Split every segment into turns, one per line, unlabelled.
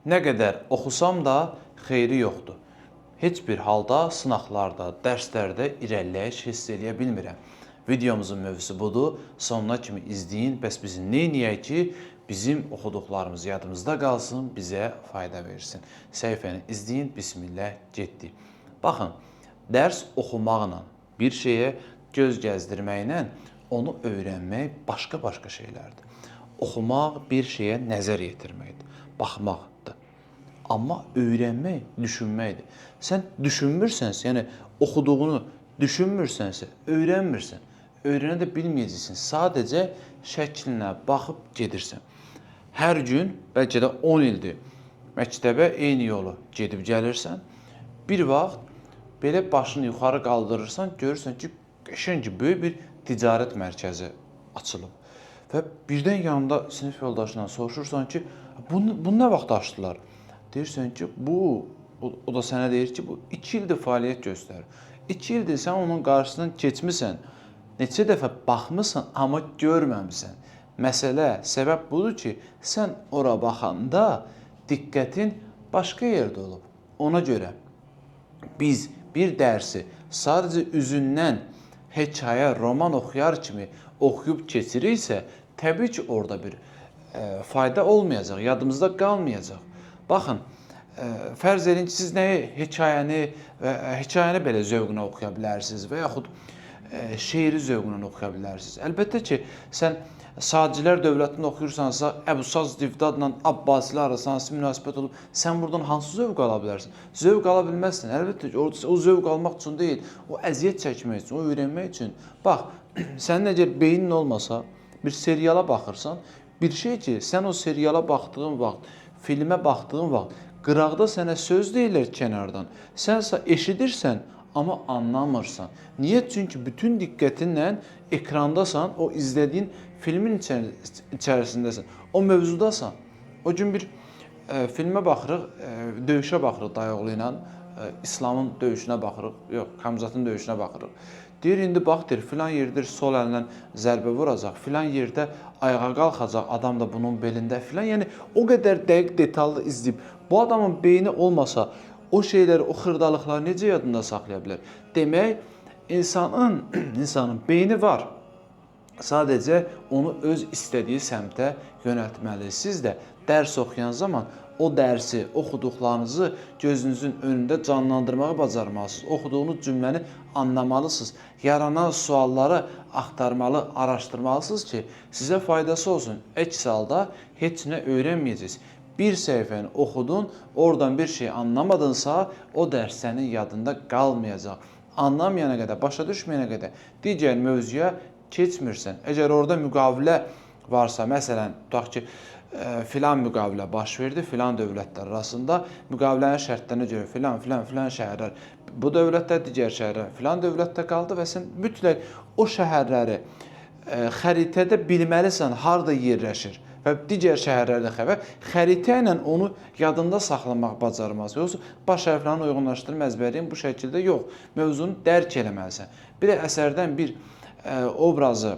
Nə qədər oxusam da xeyri yoxdur. Heç bir halda sınaqlarda, dərslərdə irəliləyiş hiss eləyə bilmirəm. Videomuzun mövzusu budur. Sonuna kimi izləyin. Bəs biz nə edək ki, bizim oxuduqlarımız yadımızda qalsın, bizə fayda versin. Səhifəni izləyin. Bismillah, getdik. Baxın, dərs oxumaqla, bir şeyə göz gəzdirməklə onu öyrənmək başqa-başqa şeylərdir. Oxumaq bir şeyə nəzər yetirməkdir, baxmaqdır. Amma öyrənmək düşünməkdir. Sən düşünmürsənsə, yəni oxuduğunu düşünmürsənsə, öyrənmirsən. Öyrənə də bilməyəcəksən. Sadəcə şəklinə baxıb gedirsən. Hər gün, bəlkə də 10 ildir məktəbə eyni yolu gedib gəlirsən. Bir vaxt belə başını yuxarı qaldırırsan, görürsən ki, qəşəng böyük bir ticarət mərkəzi açılıb. Və birdən yanında sinif yoldaşından soruşursan ki, bunu nə vaxt açdılar? Deyirsən ki, bu o da sənə deyir ki, bu 2 ildir fəaliyyət göstərir. 2 ildir sən onun qarşısından keçmisən. Neçə dəfə baxmısan, amma görməmisən. Məsələ, səbəb budur ki, sən ora baxanda diqqətin başqa yerdə olub. Ona görə biz bir dərsi sadəcə üzündən hekayə, roman oxuyar kimi oxuyub keçiriksə, təbii ki, orada bir fayda olmayacaq, yadımızda qalmayacaq. Baxın, fərz edin ki, siz nəyi hekayəni və hekayəni belə zövqlə oxuya bilərsiniz və yaxud şeiri zövqlə oxuya bilərsiniz. Əlbəttə ki, sən Sacilər dövlətini oxuyursansa, Əbu Saz Divdadla Abbasilər arasında hansı münasibət olub, sən buradan hansı zövq ala bilərsən? Zövq ala bilməzsən. Əlbəttə ki, o zövq almaq üçün deyil, o əziyyət çəkmək üçün, o öyrənmək üçün. Bax, sənin əgər beynin olmasa, bir seriala baxırsan, bir şey ki, sən o seriala baxdığın vaxt, filmə baxdığın vaxt, qıraqda sənə söz deyirlər kənardan. Sənsə eşidirsən, amma anlamırsan. Niyə? Çünki bütün diqqətinlə ekrandasan, o izlədiyin filmin içərisindəsən, o mövzudasan. O gün bir filmə baxırıq, döyüşə baxırıq dayıoğlu ilə, İslamın döyüşünə baxırıq, yox, Kamzatın döyüşünə baxırıq. Deyir, indi bax, deyir, filan yerdir sol əlinlə zərbə vuracaq, filan yerdə ayağa qalxacaq, adam da bunun belində filan. Yəni o qədər dəqiq detallı izləyib. Bu adamın beyni olmasa o şeyləri, o xırdalıqları necə yadında saxlaya bilər? Demək, insanın beyni var. Sadəcə onu öz istədiyi səmtə yönəltməli. Siz də dərs oxuyan zaman o dərsi, oxuduqlarınızı gözünüzün önündə canlandırmağı bacarmalısınız. Oxuduğunuz cümləni anlamalısınız. Yaranan sualları axtarmalı, araşdırmalısınız ki, sizə faydası olsun. Əks halda heç nə öyrənməyəcəksiniz. Bir səhifəni oxudun, oradan bir şey anlamadınsa, o dərs sənin yadında qalmayacaq. Anlamayana qədər, başa düşməyənə qədər digər mövzuya keçmirsən. Əgər orada müqavilə varsa, məsələn, tutaq ki, filan müqavilə baş verdi filan dövlətlər arasında, müqavilənin şərtlərinə görə filan, filan, filan şəhərlər bu dövlətdə, digər şəhərlər filan dövlətdə qaldı və sən mütləq o şəhərləri xəritədə bilməlisən harda yerləşir və digər şəhərlərdə xəbər xəritə ilə onu yadında saxlamaq bacarmalısan. Yoxsa baş hərflərini uyğunlaşdırım, əzbərləyim bu şəkildə yox. Mövzunu dərk eləməlisən. Bir də əsərdən bir obrazı,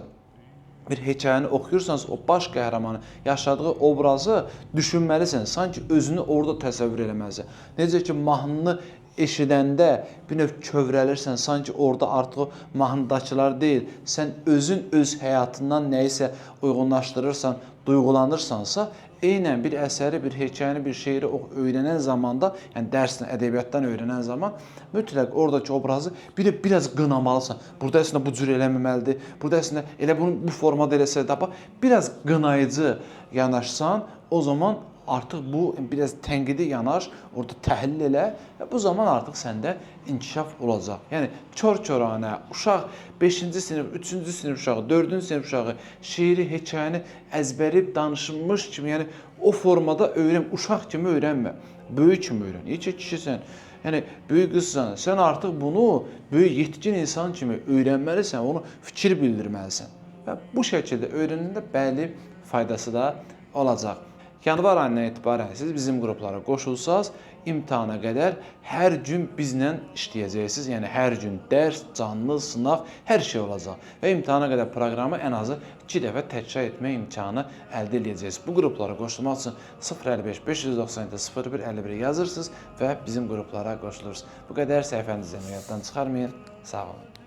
bir hekayəni oxuyursanız, o baş qəhrəmanı yaşadığı obrazı düşünməlisən. Sanki özünü orada təsəvvür eləməlisən. Necə ki, mahnını eşidəndə bir növ kövrəlirsən, sanki orada artıq o mahnıdakılar deyil, sən özün öz həyatından nəyisə uyğunlaşdırırsan, duyğulanırsansa, eynən bir əsəri, bir hekayəni, bir şeiri öyrənən zamanda, yəni dərslə, ədəbiyyatdan öyrənən zaman mütləq oradakı obrazı bir də biraz qınamalısan. Burada əslində bu cür eləməməlidir. Burada əslində elə bunu bu formada eləsə də bax, biraz qınayıcı yanaşsan, o zaman artıq bu biraz tənqidi yanaş, orada təhlil elə və bu zaman artıq səndə inkişaf olacaq. Yəni kör-köranə uşaq 5-ci sinif, 3-cü sinif uşağı, 4-cü sinif uşağı şeiri, hekayəni əzbərləyib danışmış kimi, yəni o formada öyrən, uşaq kimi öyrənmə, böyük kimi öyrən. İyi ki kişisən, yəni böyük qızsan, sən artıq bunu böyük yetkin insan kimi öyrənməlisən, onu fikir bildirməlisən. Və bu şəkildə öyrənəndə bəli faydası da olacaq. Yanvar ayından etibarən siz bizim qruplara qoşulsaz, imtahana qədər hər gün bizlə işləyəcəksiniz. Yəni hər gün dərs, canlı, sınaq, hər şey olacaq. Və imtahana qədər proqramı ən azı 2 dəfə təkrar etmək imkanı əldə edəcəksiniz. Bu qruplara qoşulmaq üçün 055 597 01 51 yazırsınız və bizim qruplara qoşulursunuz. Bu qədər, səhifəni izləməyi yaddan çıxarmayın. Sağ olun.